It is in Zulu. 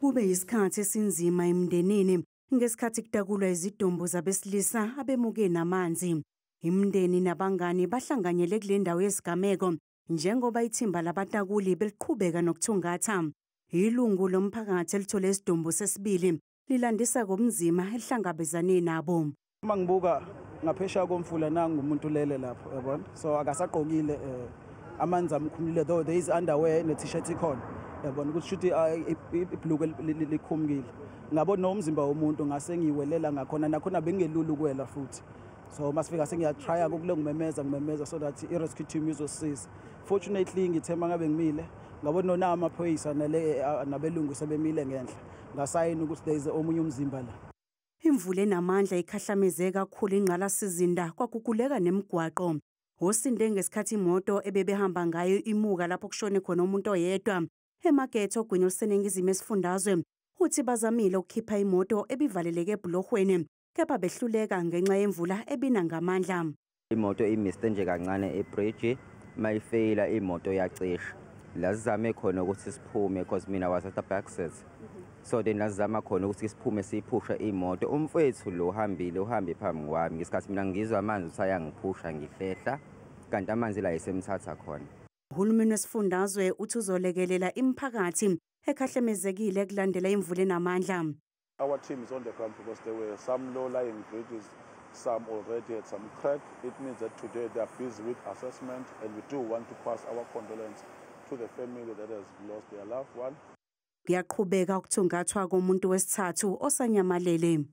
Kube yisikhathi esinzima emndenini ngesikhathi kutakulwa izidumbu zabesilisa abemuke namanzi. Imindeni nabangani bahlanganyele kule ndawo yesigameko njengoba ithimba labatakuli beliqhubeka nokuthungatha. Ilungu lomphakathi elithole isidumbu sesibili lilandisa ngobunzima elihlangabezane nabo. Uma ngibuka ngaphesheya komfula, nangu umuntu ulele lapho, yabona. So akasagqokile, amanzi amkhumulile, though there is underwear ne-T-shirt ikhona, yabona ukuthi shuthi ibhuluku likhumukile. Ngabona umzimba womuntu, ngase ngiwelela ngakhona, nakhona bengelula ukuwela futhi. So masifika sengiyatrya ukule ngimemeza, ngimemeza so that i-rescue team izosiza. Fortunately, ngithe mangabe ngimile, ngabona nona amaphoyisa nale nabelungu sebemile ngenhla, ngasayina ukuthi there is omunye umzimba la. Imvula enamandla ikhahlameze kakhulu ingqalasizinda, kwaguguleka nemigwaqo. Osinde ngesikhathi imoto ebebehamba ngayo imuka lapho kushone khona umuntu oyedwa eMargate ogwini oluseningizimu esifundazwe, uthi bazamile ukukhipha imoto ebivaleleke ebhulohweni, kepha behluleka ngenxa yemvula ebina ngamandla. Imoto imiste nje kancane ebridge, mayifeyila imoto yacisha. La sizame khona ukuthi siphume, because mina was at the back seat, so then lazama khona ukuthi siphume, siyiphusha imoto. Umfowethu lo uhambile, uhambe phambi kwami ngesikhathi mina ngizwa amanzi ukuthi ayangiphusha, ngihlehla, kanti amanzi la esemthatha khona. Uhulumeni wesifundazwe uthi uzolekelela imiphakathi ekhahlamezekile kulandela imvula enamandla. Our team is on the ground because there were some low-lying bridges, some already had some crack. It means that today they are busy with assessment, and we do want to pass our condolence to the family that has lost their loved one. Kuyaqhubeka ukuthungathwa komuntu wesithathu osanyamalele.